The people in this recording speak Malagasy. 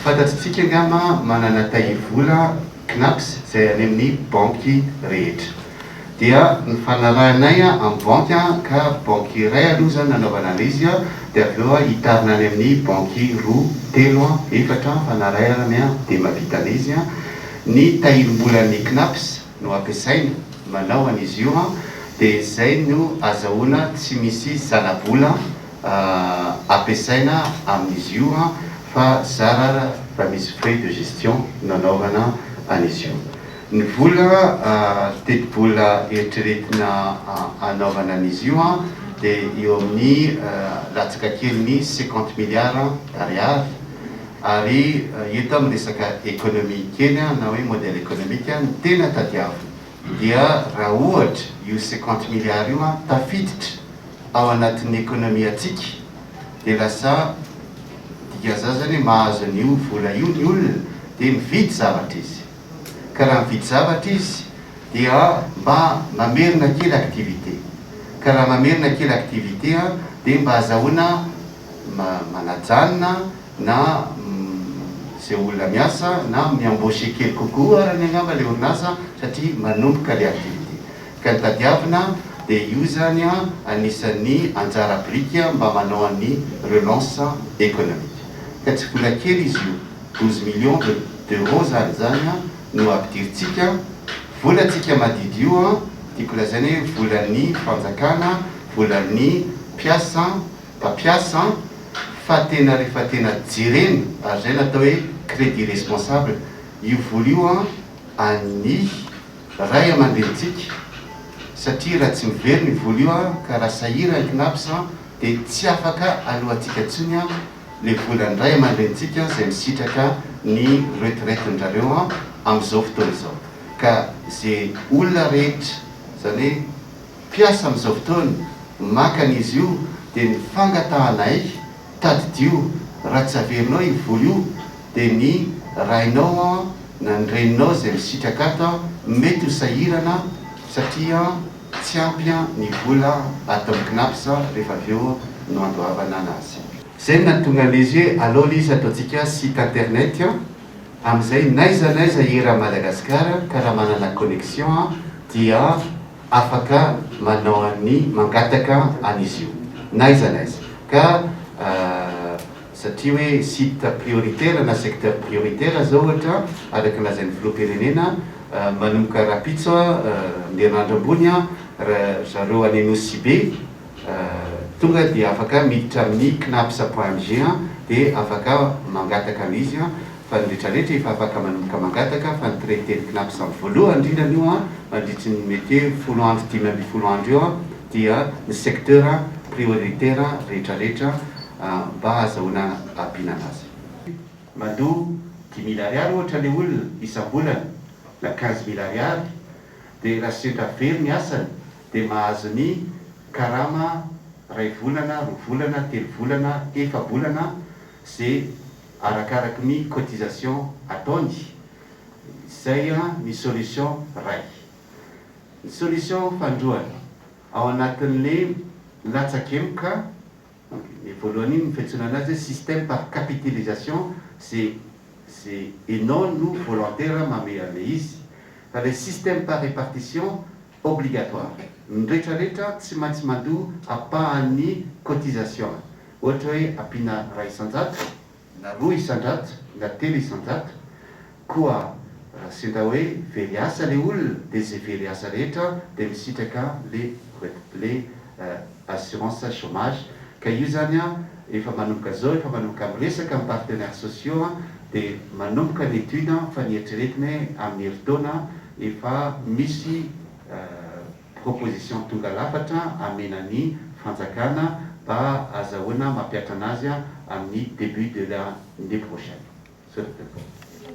Fantatritsika angamba manana tahiry vola CNaPS izay any amin'ny banky rehetra. Dia nifanarahanay amin'ny banky ka banky iray aloha izany nanaovana an'izy dia avy eo hitarina any amin'ny banky roa, telo, efatra nifanarahana dia mahavita an'izy. Ny tahirim-bolan'ny CNaPS no ampiasaina manao an'izy io dia izay no azahoana tsy misy zana-bola ampiasaina amin'izy io fa zara raha misy frais de gestion nanaovana an'izy io. Ny vola, tetibola eritreretina hanaovana an'izy io dia eo amin'ny latsaka kelin'ny 50 milliards d'ariary. Ary eto aho miresaka économie kely na hoe modèle économique. Ny tena tadiavina dia raha ohatra io 50 milliards io tafiditra ao anatin'ny économie atsika, dia lasa dika zany hoe mahazo an'io vola io ny olona, dia mividy zavatra izy. Ka raha mividy zavatra izy dia mba mamerina kely activité, ka raha mamerina kely activité dia mba azahoana manajanona na zay olona miasa na mi-embaucher kely kokoa arany angamba le orinasa satria manomboka le activité. Ka ny tadiavina dia io zany anisan'ny anjara biriky mba manao an'ny relance économique. Ka tsy vola kely izy io, 12 millions d'euros zany no ampidiritsika, volatsika madidy io. Tiako lazaina hoe volan'ny fanjakana, volan'ny mpiasa, mpampiasa, fa tena rehefa tena jerena ary zay natao hoe crédit responsable io vola io an'ny ray aman-drenitsika, satria raha tsy miverina io vola io ka raha sahira ny CNaPS dia tsy afaka alohantsika ntsony le volan'ny ray aman-drenitsika zay misitraka ny retraite-ndrareo amin'izao fotoana izao. Ka zay olona rehetra zany hoe mpiasa amin'izao fotoana maka an'izy io, dia ny fangatahanay, tadidio, raha tsy averinao io vola io dia ny rainao na ny reninao zay misitraka ato mety ho sahirana satria tsy ampy ny vola ato amin'ny CNaPS rehefa avy eo no andoavana anazy. Zay no nahatonga an'izy hoe aleo le izy ataontsika site internet amin'izay n'aiza n'aiza eran'i Madagasikara, ka raha manana connexion dia afaka manao an'ny mangataka an'izy io n'aiza n'aiza. Ka satria hoe site prioritaire na secteur prioritaire zao ohatra, araka lazain'ny filoham-pirenena, manomboka rapitso ny herinandro ambony raha zareo any Nosy Be tonga dia afaka miditra amin'ny cnaps.mg dia afaka mangataka an'izy. Fa ny rehetrarehetra efa afaka manomboka mangataka, fa ny traité ny CNaPS amin'ny voalohany indrindra io mandritry ny mety hoe 10 andro, 15 andro eo dia ny secteur prioritaire rehetrarehetra mba ahazahoana ampiana anazy. Mandoa 5000 ariary ohatra le olona isam-bolana na 15 000 ariary, dia raha sendra very ny asany dia mahazo ny karama ray volana, 2 volana, 3 volana, 4 bolana, zay arakaraky ny cotisation ataony. Zay ny solution ray. Ny solution fandroany ao anatin'le latsakemboka ny voalohany iny, ny fiantsoana anazy hoe système par capitalisation, zay enao no volontaire mame an'le izy, fa le système par répartition obligatoire, ny rehetrarehetra tsy maintsy mandoa ampahan'ny cotisation, ohatra hoe ampiana 1% na 2% na 3% koa. Raha sendra hoe very asa le olona, dia zay very asa rehetra dia misitraka le assurance chômage. Ka io zany efa manomboka zao, efa manomboka miresaka amin'ny partenaires sociaux dia manomboka ny étude, fa ny eritreretina hoe amin'ny heritaona efa misy proposition tonga lafatra amena ny fanjakana mba azahoana mampiatra anazy amin'ny début de l'année prochaine.